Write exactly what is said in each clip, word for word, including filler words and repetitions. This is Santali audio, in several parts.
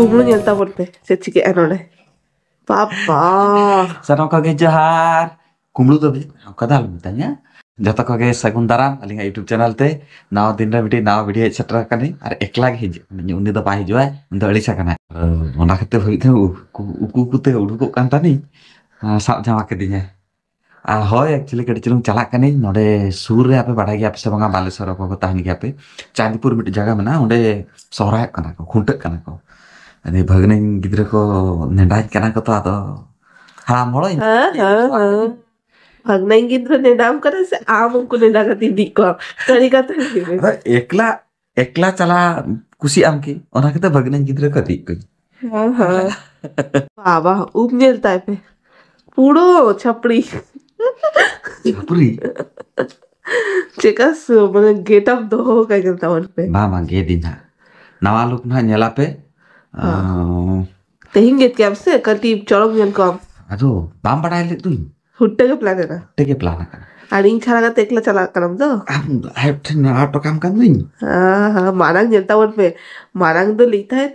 ᱠᱩᱢᱵᱽᱲᱩ ᱧᱮᱞ ᱛᱟᱵᱚᱱ ᱯᱮ, ᱪᱮᱫ ᱪᱤᱠᱟᱹᱜᱼᱟ ᱱᱚᱰᱮ᱾ ᱵᱟᱵᱟ᱾ ᱥᱟᱱᱟᱢ ᱠᱚᱜᱮ ᱡᱚᱦᱟᱨ᱾ ᱠᱩᱢᱵᱽᱲᱩ ᱫᱚ ᱵᱮᱥ, ᱚᱱᱠᱟ ᱫᱚ ᱟᱞᱚᱢ ᱢᱮᱛᱟᱧᱟ᱾ ᱡᱚᱛᱚ ᱠᱚᱜᱮ ᱥᱟᱹᱜᱩᱱ ᱫᱟᱨᱟᱢ ᱟᱹᱞᱤᱧᱟᱜ YouTube ᱪᱮᱱᱮᱞ ᱛᱮ᱾ ᱱᱟᱣᱟ ᱫᱤᱱ ᱨᱮ ᱢᱤᱫᱴᱤᱡ ᱱᱟᱣᱟ ᱵᱷᱤᱰᱤᱭᱳ ᱦᱮᱡ ᱥᱮᱴᱮᱨ ᱟᱠᱟᱱᱟᱹᱧ, ᱟᱨ ᱮᱠᱞᱟ ᱜᱮ ᱦᱤᱡᱩᱜ ᱠᱟᱱᱟᱹᱧ, ᱩᱱᱤ ᱫᱚ ᱵᱟᱭ ᱦᱤᱡᱩᱜᱼᱟ, ᱩᱱᱤ ᱫᱚ ᱟᱹᱲᱤᱥ ᱟᱠᱟᱱᱟᱭ᱾ ᱚᱱᱟ ᱠᱷᱟᱹᱛᱤᱨ ᱵᱷᱟᱹᱵᱤᱛ ᱦᱚᱸ ᱩᱠᱩ ᱩᱠᱩ ᱩᱠᱩ ᱛᱮ ᱩᱰᱩᱠᱚᱜ ᱠᱟᱱ ᱛᱟᱹᱱᱤᱧ, ᱥᱟᱵ ᱡᱟᱢᱟ ᱠᱤᱫᱤᱧᱟᱭ᱾ ᱟᱨ ᱦᱳᱭ, actually ᱠᱟᱹᱴᱤᱡ ᱪᱩᱞᱩᱝ ᱪᱟᱞᱟᱜ ᱠᱟᱹᱱᱟᱹᱧ᱾ ᱱᱚᱰᱮ ᱥᱩᱨ ᱨᱮ, ᱟᱯᱮ ᱵᱟᱲᱟᱭ ᱜᱮᱭᱟ ᱯᱮ ᱥᱮ ᱵᱟᱝᱟ, ᱵᱟᱞᱮᱥᱚᱨ ᱚᱠᱚᱭ ᱠᱚ ᱛᱟᱦᱮᱱ ᱜᱮᱭᱟ ᱯᱮ, ᱪᱟᱸᱫᱤᱯᱩᱨ ᱢᱤᱫᱴᱮᱡ ᱡᱟᱭᱜᱟ ᱢᱮᱱᱟᱜᱼᱟ, ᱚᱸᱰᱮ ᱥᱚᱦᱨᱟᱭᱚᱜ ᱠᱟᱱᱟ ᱠᱚ, ᱠᱷᱩᱱᱴᱟᱹᱜ ᱠᱟᱱᱟ ᱠᱚ᱾ ᱟᱫᱚ ᱵᱷᱟᱹᱜᱽᱱᱟᱹᱧ ᱜᱤᱫᱽᱨᱟᱹ ᱠᱚ ᱱᱮᱰᱟᱧ ᱠᱟᱱᱟ ᱠᱚ ᱛᱚ, ᱟᱫᱚ ᱦᱟᱲᱟᱢ ᱦᱚᱲ ᱤᱧ ᱦᱮᱸ, ᱦᱮᱸ, ᱦᱮᱸ᱾ ᱵᱷᱟᱹᱜᱽᱱᱟᱹᱧ ᱜᱤᱫᱽᱨᱟᱹ ᱱᱮᱰᱟᱢ ᱠᱟᱱᱟ ᱥᱮ ᱟᱢ ᱩᱱᱠᱩ ᱱᱮᱰᱟ ᱠᱟᱛᱮ ᱤᱫᱤ ᱠᱚᱣᱟ? ᱥᱟᱹᱨᱤ ᱠᱟᱛᱷᱟ ᱞᱟᱹᱭ ᱢᱮ᱾ ᱟᱫᱚ ᱮᱠᱞᱟ, ᱮᱠᱞᱟ ᱪᱟᱞᱟᱜ ᱠᱩᱥᱤᱭᱟᱜ ᱟᱢ ᱠᱤ? ᱚᱱᱟ ᱠᱷᱟᱹᱛᱤᱨ ᱵᱷᱟᱹᱜᱽᱱᱟᱹᱧ ᱜᱤᱫᱽᱨᱟᱹ ᱠᱚ ᱤᱫᱤᱭᱮᱫ ᱠᱚᱣᱟ᱾ ᱦᱮᱸ, ᱦᱮᱸ᱾ ᱵᱟᱵᱟ, ᱩᱵ ᱧᱮᱞ ᱛᱟᱭ ᱯᱮ, ᱯᱩᱨᱟᱹ ᱪᱷᱟᱯᱲᱤ᱾ ᱪᱷᱟᱯᱨᱤ? ᱪᱮᱠᱟ ᱥᱩ-, ᱢᱟᱱᱮ ᱜᱮᱴᱟᱯ ᱫᱚᱦᱚ ᱠᱟᱭ ᱠᱟᱱ ᱛᱟᱵᱚᱱ ᱯᱮ᱾ ᱵᱟᱝ, ᱵᱟᱝ, ᱜᱮᱫ ᱤᱧ ᱦᱟᱸᱜ᱾ ᱱᱟᱣᱟ ᱞᱩᱠ ᱱᱟᱦᱟᱜ ᱧᱮᱞᱟᱯᱮ᱾ ᱦᱮᱸ᱾ ᱟᱸ, ᱛᱮᱦᱮᱧ ᱜᱮᱫ ᱠᱮᱭᱟᱢ ᱥᱮ ᱠᱟᱹᱴᱤᱡ ᱪᱚᱨᱚᱠ ᱧᱮᱞ ᱠᱚᱜᱼᱟᱢ᱾ ᱟᱫᱚ ᱵᱟᱢ ᱵᱟᱲᱟᱭ ᱞᱮᱫ ᱫᱩᱧ᱾ ᱦᱩᱴᱴᱟᱹ ᱜᱮ ᱯᱞᱟᱱ ᱮᱱᱟ᱾ ᱦᱩᱴᱴᱟᱹ ᱜᱮ ᱯᱞᱟᱱ ᱟᱠᱟᱱᱟ᱾ ᱟᱨ ᱤᱧ ᱪᱷᱟᱲᱟ ᱠᱟᱛᱮ ᱮᱠᱞᱟ ᱪᱟᱞᱟᱜ ᱠᱟᱱᱟᱢ ᱫᱚ? ᱟᱢ ᱟᱡ ᱴᱷᱮᱱ ᱟᱲᱟᱜ ᱦᱚᱴᱚ ᱠᱟᱢ ᱠᱟᱱ ᱫᱩᱧ᱾ ᱦᱮᱸ, ᱦᱮᱸ, ᱢᱟᱲᱟᱝ ᱧᱮᱞ ᱛᱟᱵᱚᱱ ᱯᱮ᱾ ᱢᱟᱲᱟᱝ ᱫᱚ ᱞᱟᱹᱭ ᱛᱟᱦᱮᱸᱫ,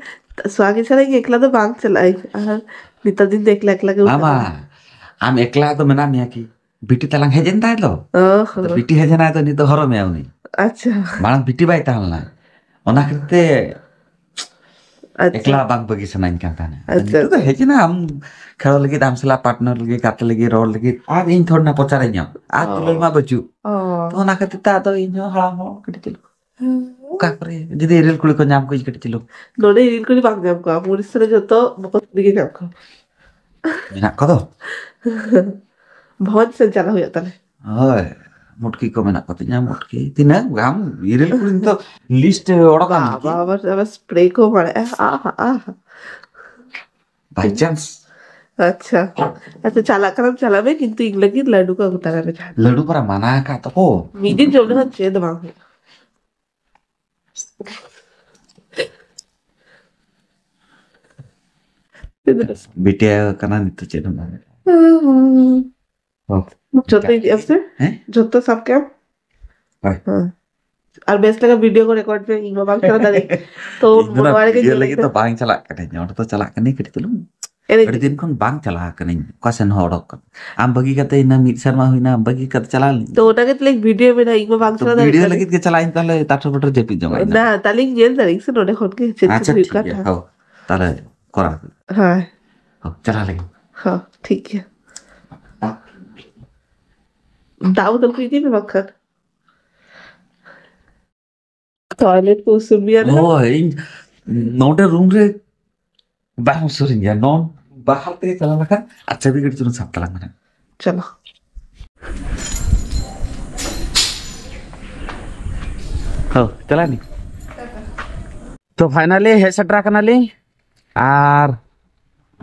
"ᱥᱚᱣᱟᱜᱤ ᱪᱷᱟᱲᱟ ᱤᱧ ᱮᱠᱞᱟ ᱫᱚ ᱵᱟᱝ ᱪᱟᱞᱟᱜ ᱟᱹᱧ᱾" ᱟᱨ ᱱᱮᱛᱟᱨ ᱫᱤᱱ ᱫᱚ ᱮᱠᱞᱟ ᱮᱠᱞᱟ ᱜᱮ ᱵᱟᱝ, ᱩᱴᱷᱟᱹᱜ ᱵᱟᱝ᱾ ᱠᱟᱱᱟ᱾ ᱟᱢ ᱮᱠᱞᱟ ᱫᱚ ᱢᱮᱱᱟᱜ ᱢᱮᱭᱟ ᱠᱤ? ᱵᱤᱴᱤ ᱛᱟᱞᱟᱝ ᱦᱮᱡ ᱮᱱ ᱛᱟᱭ ᱫᱚ᱾ ᱚ ᱦᱚᱸ᱾ ᱟᱫᱚ ᱵᱤᱴᱤ ᱦᱮᱡ ᱮᱱᱟᱭ ᱫᱚ, ᱱᱤᱛ ᱫᱚ ᱦᱚᱨᱚ ᱢᱮᱭᱟ ᱩᱱᱤ᱾ ᱟᱪᱪᱷᱟ᱾ ᱢᱟᱲᱟᱝ ᱵᱤᱴᱤ ᱵᱟᱭ ᱛᱟᱦᱮᱸ ᱞᱮᱱᱟ᱾ ᱚᱱᱟ ᱠᱷᱟᱹᱛᱤᱨ ᱛᱮ ᱟᱪᱪᱷᱟ᱾ ᱮᱠᱞᱟ ᱵᱟᱝ ᱵᱟᱹᱜᱤ ᱥᱟᱱᱟᱧ ᱠᱟᱱ ᱛᱟᱦᱮᱱᱟ᱾ ᱟᱪᱪᱷᱟ, ᱱᱤᱛᱚᱜ ᱫᱚ ᱟᱪᱪᱷᱟ᱾ ᱦᱮᱡ ᱮᱱᱟ, ᱟᱢ ᱠᱷᱮᱞᱳ ᱞᱟᱹᱜᱤᱫ, ᱟᱢ ᱥᱟᱞᱟᱜ ᱯᱟᱨᱴᱱᱟᱨ ᱞᱟᱹᱜᱤᱫ, ᱜᱟᱛᱮ ᱞᱟᱹᱜᱤᱫ, ᱨᱚᱲ ᱞᱟᱹᱜᱤᱫ, ᱟᱨ ᱤᱧ ᱛᱷᱚᱲ ᱱᱟ ᱯᱚᱪᱟᱨᱤᱧᱟᱢ᱾ ᱟᱨ ᱚ᱾ ᱫᱩᱞᱟᱹᱲ ᱢᱟ ᱵᱟᱹᱪᱩᱜ᱾ ᱚ᱾ ᱛᱚ ᱚᱱᱟ ᱠᱷᱟᱹᱛᱤᱨ ᱛᱮ ᱟᱫᱚ ᱤᱧ ᱦᱚᱸ ᱦᱟᱲᱟᱢ ᱦᱚᱲ ᱠᱟᱹᱴᱤᱡ ᱪᱩᱞᱩᱝ᱾ ᱦᱩᱸ᱾ ᱚᱠᱟ ᱠᱚᱨᱮ ᱡᱩᱫᱤ ᱤᱨᱤᱞ ᱠᱩᱲᱤ ᱠᱚ ᱧᱟᱢ ᱠᱚᱣᱟᱧ ᱠᱟᱹᱴᱤᱡ ᱪᱩᱞᱩᱝ᱾ ᱱᱚᱰᱮ ᱤᱨᱤᱞ ᱠᱩᱲᱤ ᱵᱟᱝ ᱧᱟᱢ ᱠᱚᱣᱟ, ᱩᱲᱤᱥᱥᱟ ᱨᱮ ᱡᱚᱛᱚ ᱵᱚᱠᱚᱛ ᱠᱩᱲᱤ ᱜᱮ ᱧᱟᱢ ᱠᱚᱣᱟ᱾ ᱢᱮᱱᱟᱜ ᱠᱚᱫᱚ? ᱵᱷᱚᱡᱽ ᱥᱮᱫ ᱪᱟᱞᱟᱜ ᱦᱩᱭᱩᱜ ᱛᱟᱞᱮ᱾ ᱦᱳᱭ, ᱢᱩᱴᱠᱤ ᱠᱚ ᱢᱮᱱᱟᱜ ᱠᱚ ᱛᱤᱧᱟ, ᱢᱩᱴᱠᱤ᱾ ᱛᱤᱱᱟᱹᱜ ᱜᱟᱱ ᱤᱨᱤᱞ ᱠᱩᱲᱤ ᱱᱤᱛᱚᱜ ᱞᱤᱥᱴ ᱚᱰᱚᱠ ᱟᱢ ᱠᱤ? ᱟᱵᱟ, ᱟᱵᱟᱨ, ᱟᱵᱟᱨ ᱥᱯᱨᱮ ᱠᱚ ᱵᱟᱲᱟᱭᱟ᱾ ᱟᱦᱟ, ᱟᱦᱟ᱾ By chance᱾ ᱟᱪᱪᱷᱟ᱾ ᱟᱪᱪᱷᱟ, ᱪᱟᱞᱟᱜ ᱠᱟᱱᱟᱢ ᱪᱟᱞᱟᱜ ᱢᱮ, ᱠᱤᱱᱛᱩ ᱤᱧ ᱞᱟᱹᱜᱤᱫ ᱞᱟᱹᱰᱩ ᱠᱚ ᱟᱹᱜᱩ ᱛᱟᱨᱟᱭ ᱢᱮ ᱡᱟᱦᱟᱸ᱾ ᱞᱟᱹᱰᱩ ᱯᱟᱨᱟ ᱢᱟᱱᱟ ᱟᱠᱟᱫ ᱛᱟᱠᱚ᱾ ᱢᱤᱫ ᱫᱤᱱ ᱡᱚᱢ ᱞᱮᱠᱷᱟᱱ ᱪᱮᱫ ᱫᱚ ᱵᱟᱝ ᱦᱩᱭᱩᱜᱼᱟ᱾ ᱵᱤᱴᱤ ᱟᱭᱳ ᱠᱟᱱᱟ ᱱᱤᱛᱚᱜ ᱪᱮᱫ ᱦᱚᱸ ᱵᱟᱝ᱾ ᱦᱚᱸ᱾ ᱡᱚᱛᱚ ᱤᱫᱤᱜᱼᱟ ᱥᱮ? ᱦᱮᱸ? ᱡᱚᱛᱚ ᱥᱟᱵ ᱠᱮᱜᱼᱟᱢ? ᱦᱳᱭ᱾ ᱦᱮᱸ᱾ ᱟᱨ ᱵᱮᱥ ᱞᱮᱠᱟ ᱵᱷᱤᱰᱤᱭᱳ ᱠᱚ ᱨᱮᱠᱚᱨᱰ ᱯᱮ, ᱤᱧ ᱢᱟ ᱵᱟᱝ ᱪᱟᱞᱟᱣ ᱫᱟᱲᱮᱭᱟᱜ᱾ ᱛᱚ ᱤᱧ ᱫᱚ ᱱᱚᱣᱟ ᱨᱮᱜᱮ ᱵᱷᱤᱰᱤᱭᱳ ᱞᱟᱹᱜᱤᱫ ᱫᱚ ᱵᱟᱝ ᱪᱟᱞᱟᱜ ᱠᱟᱹᱱᱟᱹᱧ, ᱚᱸᱰᱮ ᱫᱚ ᱪᱟᱞᱟᱜ ᱠᱟᱹᱱᱟᱹᱧ ᱠᱟᱹᱴᱤᱡ ᱪᱩᱞᱩᱝ᱾ ᱮᱱᱮᱡ ᱟᱹᱰᱤ ᱫᱤᱱ ᱠᱷᱚᱱ ᱵᱟᱝ ᱪᱟᱞᱟᱣ ᱠᱟᱹᱱᱟᱹᱧ ᱚᱠᱟ ᱥᱮᱱ ᱦᱚᱸ ᱚᱰᱚᱠ ᱠᱟᱱᱟ᱾ ᱟᱢ ᱵᱟᱹᱜᱤ ᱠᱟᱛᱮ ᱤᱱᱟᱹ ᱢᱤᱫ ᱥᱮᱨᱢᱟ ᱦᱩᱭᱱᱟ, ᱵᱟᱹᱜᱤ ᱠᱟᱛᱮ ᱪᱟᱞᱟᱣ ᱞᱮᱱ᱾ ᱛᱚ ᱚᱱᱟ ᱜᱮ ᱛᱟᱦᱞᱮ ᱵᱷᱤᱰᱤᱭᱳ ᱢᱮᱱᱟᱜᱼᱟ, ᱤᱧ ᱢᱟ ᱵᱟᱝ ᱛᱚ ᱪᱟᱞᱟᱣ ᱵᱷᱤᱰᱤᱭᱳ ᱫᱟᱲᱮᱭᱟᱜ ᱞᱟᱹᱜᱤᱫ ᱜᱮ ᱪᱟᱞᱟᱜ ᱤᱧ ᱛᱟᱦᱞᱮ ᱛᱟᱴᱷᱚᱨ ᱯᱟᱴᱷᱚᱨ ᱡᱟᱹᱯᱤᱫ ᱡᱚᱝ ᱟᱹᱧ᱾ ᱱᱟ, ᱛᱟᱦᱞᱮᱧ ᱧᱮᱞ ᱫᱟᱲᱮᱭᱟᱜ ᱥᱮ ᱱᱚᱰᱮ ᱠᱷᱚᱱ ᱜᱮ ᱪᱮᱫ ᱟᱪᱪᱷᱟ, ᱪᱮᱫ ᱦᱩᱭᱩᱜ ᱴᱷᱤᱠ ᱠᱟᱱᱟ᱾ ᱜᱮᱭᱟ, ᱦᱚᱸ᱾ ᱛᱟᱦᱞᱮ ᱠᱚᱨᱟᱣ ᱠᱟᱜ᱾ ᱦᱳᱭ᱾ ᱦᱚᱸ, ᱪᱟᱞᱟᱣ ᱞᱮᱱ᱾ ᱦᱚᱸ, ᱴᱷᱤᱠ ᱜᱮᱭᱟ᱾ ᱫᱟᱜ ᱵᱚᱛᱚᱞ ᱠᱚ ᱤᱫᱤ ᱢᱮ ᱵᱟᱝᱠᱷᱟᱱ᱾ ᱴᱚᱭᱞᱮᱴ ᱠᱚ ᱩᱥᱩᱨ ᱜᱮᱭᱟ ᱱᱟᱦᱟᱜ᱾ ᱦᱳᱭ, ᱤᱧ ᱱᱚᱰᱮ ᱨᱩᱢ ᱨᱮ ᱵᱟᱝ ᱩᱥᱩᱨᱤᱧ ᱜᱮᱭᱟ᱾ ᱱᱚᱰ ᱵᱟᱦᱟᱨ ᱛᱮᱜᱮ ᱪᱟᱞᱟᱣ ᱞᱮᱠᱷᱟᱱ ᱟᱨ ᱪᱟᱹᱵᱤ ᱜᱟᱹᱰᱤ ᱪᱩᱞᱩᱝ ᱥᱟᱵ ᱛᱟᱞᱟᱝ ᱢᱮ ᱱᱟᱦᱟᱜ᱾ ᱪᱚᱞᱚ᱾ ᱦᱳ, ᱪᱟᱞᱟᱜ ᱱᱤᱧ᱾ ᱛᱚ, ᱯᱷᱟᱭᱱᱟᱞᱤ ᱦᱮᱡ ᱥᱮᱴᱮᱨ ᱟᱠᱟᱱᱟᱞᱤᱧ᱾ ᱟᱨ,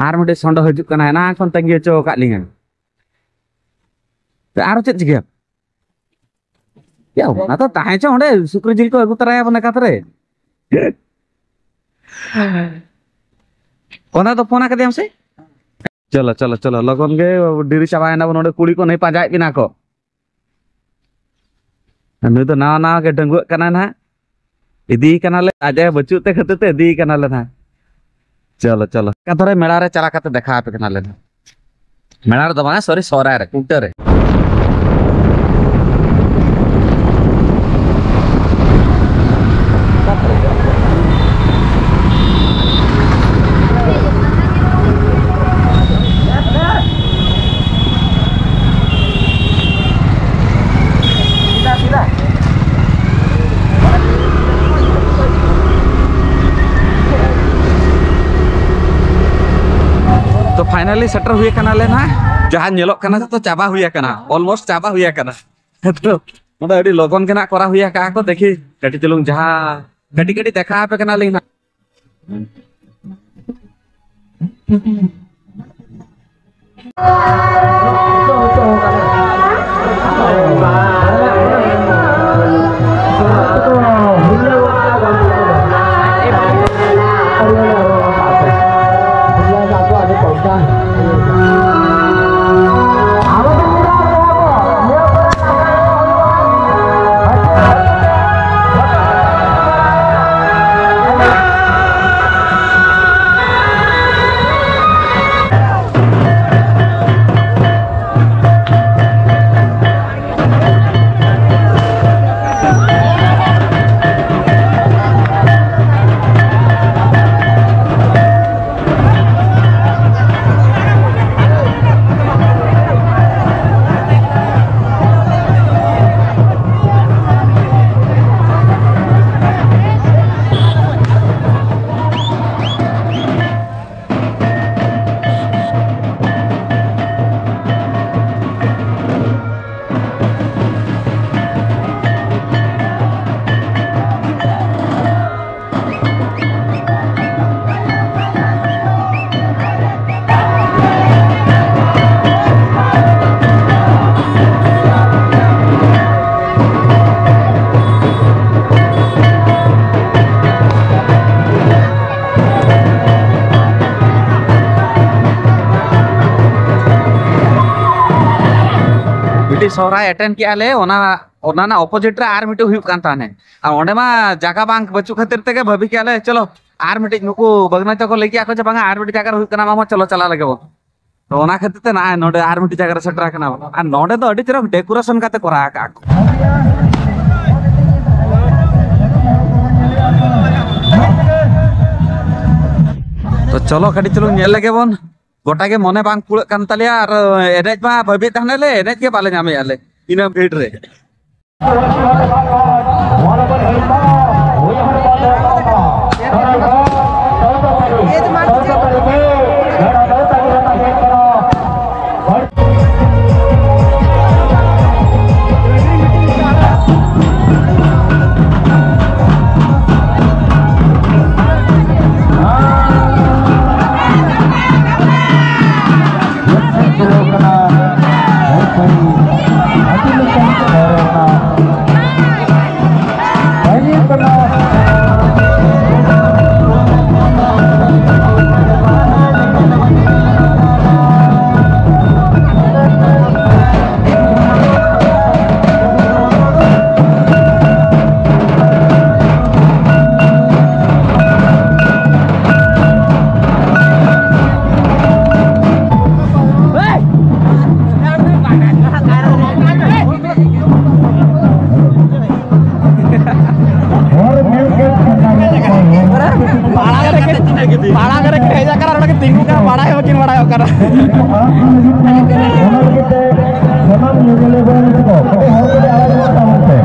ᱟᱨ ᱢᱤᱫᱴᱮᱡ ᱥᱚᱸᱰᱚ ᱦᱤᱡᱩᱜ ᱠᱟᱱᱟ, ᱮᱱᱟᱝ ᱠᱷᱚᱱ ᱛᱟᱺᱜᱤ ᱦᱚᱪᱚ ᱟᱠᱟᱫ ᱞᱤᱧᱟᱹ᱾ ᱟᱨᱚ ᱪᱮᱫ ᱪᱤᱠᱟᱹᱭᱟ? ᱭᱟ, ᱚᱱᱟ ᱫᱚ ᱛᱟᱦᱮᱸ ᱪᱚ, ᱚᱸᱰᱮ ᱥᱩᱠᱨᱤ ᱡᱤᱞ ᱠᱚ ᱟᱹᱜᱩ ᱛᱚᱨᱟᱭᱟ ᱵᱚᱱ ᱮᱠᱟᱛ ᱨᱮ᱾ ᱚᱱᱟ ᱫᱚ ᱯᱷᱳᱱ ᱟᱠᱟᱫᱮᱭᱟᱢ ᱥᱮ? ᱪᱚᱞᱚ, ᱪᱚᱞᱚ, ᱪᱚᱞᱚ, ᱞᱚᱜᱚᱱ ᱜᱮ ᱰᱮᱨᱤ ᱪᱟᱵᱟᱭᱮᱱᱟ ᱵᱚᱱ, ᱱᱚᱰᱮ ᱠᱩᱲᱤ ᱠᱚ ᱱᱩᱭ ᱯᱟᱸᱡᱟᱭᱮᱫ ᱵᱮᱱᱟ ᱠᱚ᱾ ᱱᱩᱭ ᱫᱚ ᱱᱟᱣᱟ ᱱᱟᱣᱟ ᱜᱮ ᱰᱟᱺᱜᱩᱣᱟᱹᱜ ᱠᱟᱱᱟᱭ ᱱᱟᱦᱟᱜ᱾ ᱤᱫᱤᱭᱮ ᱠᱟᱱᱟᱞᱮ, ᱟᱡ ᱟᱭᱳ ᱵᱟᱹᱪᱩᱜ ᱛᱮ ᱠᱷᱟᱹᱛᱤᱨ ᱛᱮ ᱤᱫᱤᱭᱮ ᱠᱟᱱᱟᱞᱮ ᱱᱟᱦᱟᱜ᱾ ᱪᱚᱞᱚ, ᱪᱚᱞᱚ᱾ ᱚᱠᱟ ᱫᱷᱟᱨᱮ ᱢᱮᱞᱟ ᱨᱮ ᱪᱟᱞᱟᱣ ᱠᱟᱛᱮ ᱫᱮᱠᱷᱟ ᱟᱯᱮ ᱠᱟᱱᱟᱞᱮ ᱱᱟᱦᱟᱜ᱾ ᱢᱮᱞᱟ ᱨᱮᱫᱚ ᱵᱟᱝ, ᱥᱚᱨᱤ, ᱥᱚᱦᱨᱟᱭ ᱨᱮ, ᱠᱩᱱᱴᱟᱹ ᱨᱮ᱾ ᱛᱚ finally ᱥᱮᱴᱮᱨ ᱦᱩᱭ ᱟᱠᱟᱱᱟᱞᱮ ᱱᱟᱦᱟᱜ᱾ ᱡᱟᱦᱟᱸ ᱧᱮᱞᱚᱜ ᱠᱟᱱᱟ ᱡᱚᱛᱚ ᱪᱟᱵᱟ ᱦᱩᱭ ᱟᱠᱟᱱᱟ, almost ᱪᱟᱵᱟ ᱦᱩᱭ ᱟᱠᱟᱱᱟ᱾ ᱛᱚ ᱱᱚᱰᱮ ᱟᱹᱰᱤ ᱞᱚᱜᱚᱱ ᱜᱮ ᱱᱟᱦᱟᱜ ᱠᱚᱨᱟᱣ ᱦᱩᱭ ᱟᱠᱟᱫᱼᱟ ᱠᱚ᱾ ᱫᱮᱠᱷᱤ ᱠᱟᱹᱴᱤᱡ ᱪᱩᱞᱩᱝ ᱡᱟᱦᱟᱸ ᱠᱟᱹᱴᱤᱡ ᱠᱟᱹᱴᱤᱡ ᱫᱮᱠᱷᱟ ᱟᱯᱮ ᱠᱟᱱᱟᱞᱤᱧ ᱱᱟᱦᱟᱜ᱾ ᱢᱤᱫᱴᱤᱡ ᱥᱚᱦᱨᱟᱭ ᱮᱴᱮᱱᱰ ᱠᱮᱜᱼᱟ ᱞᱮ, ᱚᱱᱟ, ᱚᱱᱟ ᱨᱮᱱᱟᱜ ᱚᱯᱳᱡᱤᱴ ᱨᱮ ᱟᱨ ᱢᱤᱫᱴᱤᱡ ᱦᱩᱭᱩᱜ ᱠᱟᱱ ᱛᱟᱦᱮᱸᱱᱟ᱾ ᱟᱨ ᱚᱸᱰᱮ ᱢᱟ ᱡᱟᱭᱜᱟ ᱵᱟᱝ ᱵᱟᱹᱪᱩᱜ ᱠᱷᱟᱹᱛᱤᱨ ᱛᱮᱜᱮ ᱵᱷᱟᱹᱵᱤ ᱠᱮᱜᱼᱟ ᱞᱮ, ᱪᱚᱞᱚ ᱟᱨ ᱢᱤᱫᱴᱤᱡ, ᱱᱩᱠᱩ ᱵᱟᱹᱜᱽᱱᱟᱹ ᱛᱟᱠᱚ ᱞᱟᱹᱭ ᱠᱮᱜᱼᱟ ᱠᱚ ᱡᱮ ᱵᱟᱝᱟ, ᱟᱨ ᱢᱤᱫᱴᱤᱡ ᱡᱟᱭᱜᱟ ᱨᱮ ᱦᱩᱭᱩᱜ ᱠᱟᱱᱟ, ᱢᱟᱢᱟ ᱪᱚᱞᱚ ᱪᱟᱞᱟᱜ ᱞᱟᱹᱜᱤᱫ ᱵᱚᱱ᱾ ᱛᱚ ᱚᱱᱟ ᱠᱷᱟᱹᱛᱤᱨ ᱛᱮ ᱱᱚᱜᱼᱚᱭ ᱱᱚᱰᱮ ᱟᱨ ᱢᱤᱫᱴᱤᱡ ᱡᱟᱭᱜᱟ ᱨᱮ ᱥᱮᱴᱮᱨ ᱟᱠᱟᱱᱟ ᱵᱚᱱ᱾ ᱟᱨ ᱱᱚᱰᱮ ᱫᱚ ᱟᱹᱰᱤ ᱪᱮᱦᱨᱟ ᱰᱮᱠᱳᱨᱮᱥᱚᱱ ᱠᱟᱛᱮ ᱠᱚᱨᱟᱣ ᱟᱠᱟᱫᱼᱟ ᱠᱚ᱾ ᱛᱚ ᱪᱚᱞᱚ ᱠᱟᱹᱴᱤᱡ ᱪᱩᱞᱩᱝ ᱧᱮᱞ ᱞᱮᱜᱮ ᱵᱚᱱ᱾ ᱜᱚᱴᱟ ᱜᱮ ᱢᱚᱱᱮ ᱵᱟᱝ ᱠᱩᱲᱟᱹᱜ ᱠᱟᱱ ᱛᱟᱞᱮᱭᱟ, ᱟᱨ ᱮᱱᱮᱡ ᱢᱟ ᱵᱷᱟᱹᱵᱤᱭᱮᱫ ᱛᱟᱦᱮᱱᱟᱞᱮ, ᱮᱱᱮᱡ ᱜᱮ ᱵᱟᱞᱮ ᱧᱟᱢᱮᱫᱼᱟ ᱞᱮ ᱤᱱᱟᱹ ᱵᱷᱤᱲ ᱨᱮ᱾ ᱯᱟᱲᱟᱝ ᱨᱮ ᱦᱮᱡ ᱟᱠᱟᱱᱟ, ᱱᱚᱰᱮ ᱛᱤᱸᱜᱩ ᱠᱟᱱᱟ, ᱵᱟᱲᱟᱭ ᱦᱚᱸ ᱵᱟᱹᱠᱤᱱ ᱵᱟᱲᱟᱭᱚᱜ ᱠᱟᱱᱟ᱾ ᱥᱟᱱᱟᱢ ᱧᱮᱧᱮᱞᱤᱭᱟᱹ ᱠᱚ ᱠᱟᱹᱴᱤᱡ ᱦᱚᱲ ᱠᱚ ᱟᱲᱟᱜ ᱛᱟᱵᱚᱱ ᱯᱮ᱾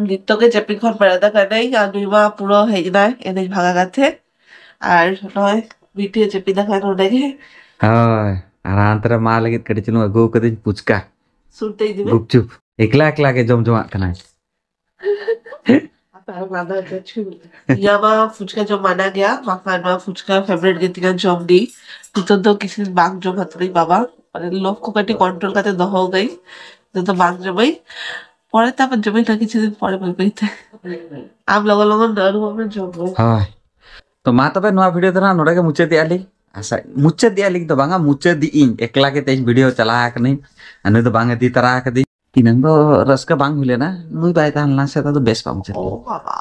ᱱᱤᱛᱚᱜ ᱜᱮ ᱡᱟᱹᱯᱤᱫ ᱠᱷᱚᱱ ᱵᱮᱨᱮᱫ ᱟᱠᱟᱱᱟᱹᱧ, ᱟᱨ ᱱᱩᱭ ᱢᱟ ᱯᱩᱨᱟᱹ ᱦᱮᱡ ᱮᱱᱟᱭ ᱮᱱᱮᱡ ᱵᱷᱟᱜᱟ ᱠᱟᱛᱮ᱾ ᱟᱨ ᱱᱚᱜᱼᱚᱭ ᱵᱤᱴᱤᱭ ᱡᱟᱹᱯᱤᱫ ᱟᱠᱟᱫ ᱱᱚᱰᱮ ᱜᱮ᱾ ᱦᱳᱭ, ᱟᱨ ᱦᱟᱱᱛᱮ ᱨᱮ ᱢᱟ ᱞᱟᱹᱜᱤᱫ ᱠᱟᱹᱴᱤᱡ ᱪᱩᱞᱩᱝ ᱟᱹᱜᱩ ᱠᱟᱹᱫᱟᱹᱧ ᱯᱷᱩᱪᱠᱟ᱾ ᱥᱩᱨ ᱛᱮ ᱤᱫᱤ ᱢᱮ᱾ ᱜᱩᱯᱪᱩᱯ᱾ ᱮᱠᱞᱟ ᱮᱠᱞᱟ ᱜᱮ ᱡᱚᱢ ᱡᱚᱝᱟᱜ ᱠᱟᱱᱟᱭ᱾ ᱟᱯᱮ ᱟᱨ ᱞᱟᱸᱫᱟ ᱦᱚᱪᱚ ᱦᱚᱪᱚ᱾ ᱤᱧᱟᱹᱜ ᱢᱟ ᱯᱷᱩᱪᱠᱟ ᱡᱚᱢ ᱢᱟᱱᱟ ᱜᱮᱭᱟ, ᱵᱟᱝᱠᱷᱟᱱ ᱱᱚᱣᱟ ᱯᱷᱩᱪᱠᱟ ᱯᱷᱮᱵᱟᱨᱮᱴ ᱜᱮ ᱛᱤᱧᱟ ᱡᱚᱢ ᱜᱮ᱾ ᱱᱤᱛᱚᱜ ᱫᱚ ᱠᱤᱪᱷᱩ ᱫᱤᱱ ᱵᱟᱝ ᱡᱚᱢ ᱦᱟᱛᱟᱲᱟᱹᱧ ᱵᱟᱵᱟ, ᱢᱟᱱᱮ ᱞᱳᱵᱷ ᱠᱚ ᱠᱟᱹᱴᱤᱡ ᱠᱚᱱᱴᱨᱳᱞ ᱠᱟᱛᱮ ᱫᱚᱦᱚ ᱠᱟᱹᱧ᱾ ᱱᱤᱛᱚᱜ ᱫᱚ ᱵᱟᱝ ᱡᱚᱢᱟᱹᱧ, ᱯᱚᱨᱮ ᱛᱮ ᱟᱵᱟᱨ ᱡᱚᱢᱟᱹᱧ ᱱᱟ ᱠᱤᱪᱷᱩ ᱫᱤᱱ ᱯᱚᱨᱮ ᱵᱟᱹᱭ ᱵᱟᱹᱭ ᱛᱮ᱾ ᱟᱢ ᱞᱚᱜᱚᱱ ᱞᱚᱜᱚᱱ ᱟᱹᱨᱩᱵᱚᱜ ᱢᱮ, ᱡᱚᱢ ᱢᱮ᱾ ᱦᱳᱭ, ᱛᱚ ᱢᱟ ᱛᱚᱵᱮ ᱱᱚᱣᱟ ᱵᱷᱤᱰᱤᱭᱳ ᱫᱚ ᱱᱟᱜ ᱱᱚᱰᱮ ᱜᱮ ᱢᱩᱪᱟᱹᱫᱮᱜᱼᱟ ᱞᱤᱧ᱾ ᱟᱥᱟ ᱢᱩᱪᱟᱹᱫᱮᱜᱼᱟ ᱞᱤᱧ ᱫᱚ ᱵᱟᱝᱟ, ᱢᱩᱪᱟᱹᱫᱮᱜ ᱤᱧ, ᱮᱠᱞᱟ ᱜᱮ ᱛᱮᱦᱮᱧ ᱵᱷᱤᱰᱤᱭᱳ ᱪᱟᱞᱟᱣ ᱟᱠᱟᱱᱟᱹᱧ, ᱟᱨ ᱱᱩᱭ ᱫᱚ ᱵᱟᱝ ᱤᱫᱤ ᱛᱟᱨᱟ ᱟᱠᱟᱫᱤᱧ᱾ ᱤᱱᱟᱹᱝ ᱫᱚ ᱨᱟᱹᱥᱠᱟᱹ ᱵᱟᱝ ᱦᱩᱭ ᱞᱮᱱᱟ, ᱱᱩᱭ ᱵᱟᱭ ᱛᱟᱦᱮᱸ ᱞᱮᱱᱟ ᱥᱮ, ᱟᱫᱚ ᱵᱮᱥ ᱵᱟᱝ ᱵᱩᱡᱷᱟᱹᱜ ᱚ ᱠᱟᱱᱟ᱾ ᱵᱟᱵᱟ᱾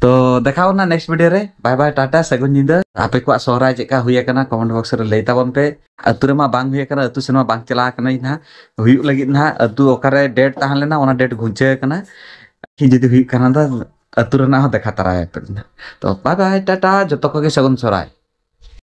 ᱛᱚ ᱫᱮᱠᱷᱟᱣ ᱱᱟ ᱱᱮᱠᱥᱴ ᱵᱷᱤᱰᱤᱭᱳ ᱨᱮ᱾ ᱵᱟᱭ ᱵᱟᱭ, ᱴᱟᱴᱟ, ᱥᱟᱹᱜᱩᱱ ᱧᱤᱫᱟᱹ᱾ ᱟᱯᱮ ᱠᱚᱣᱟᱜ ᱥᱚᱦᱨᱟᱭ ᱪᱮᱫᱠᱟ ᱦᱩᱭ ᱟᱠᱟᱱᱟ, ᱠᱚᱢᱮᱱᱴ ᱵᱚᱠᱥ ᱨᱮ ᱞᱟᱹᱭ ᱛᱟᱵᱚᱱ ᱯᱮ᱾ ᱟᱹᱛᱩ ᱨᱮᱢᱟ ᱵᱟᱝ ᱦᱩᱭ ᱟᱠᱟᱱᱟ, ᱟᱹᱛᱩ ᱥᱮᱱ ᱢᱟ ᱵᱟᱝ ᱪᱟᱞᱟᱣ ᱟᱠᱟᱱᱟᱹᱧ ᱱᱟᱦᱟᱜ᱾ ᱦᱩᱭᱩᱜ ᱞᱟᱹᱜᱤᱫ ᱱᱟᱦᱟᱜ, ᱟᱹᱛᱩ ᱚᱠᱟᱨᱮ ᱰᱮᱴ ᱛᱟᱦᱮᱸ ᱞᱮᱱᱟ, ᱚᱱᱟ ᱰᱮᱴ ᱜᱷᱩᱧᱪᱟᱹᱣ ᱟᱠᱟᱱᱟ᱾ ᱡᱩᱫᱤ ᱦᱩᱭᱩᱜ ᱠᱟᱱᱟ ᱫᱚ, ᱟᱹᱛᱩ ᱨᱮᱱᱟᱜ ᱦᱚᱸ ᱫᱮᱠᱷᱟ ᱛᱟᱨᱟᱭᱟ ᱯᱮ ᱱᱟᱦᱟᱜ᱾ ᱛᱚ ᱵᱟᱭ ᱵᱟᱭ, ᱴᱟᱴᱟ, ᱡᱚᱛᱚ ᱠᱚᱜᱮ ᱥᱟᱹᱜᱩᱱ ᱥᱚᱦᱨᱟᱭ᱾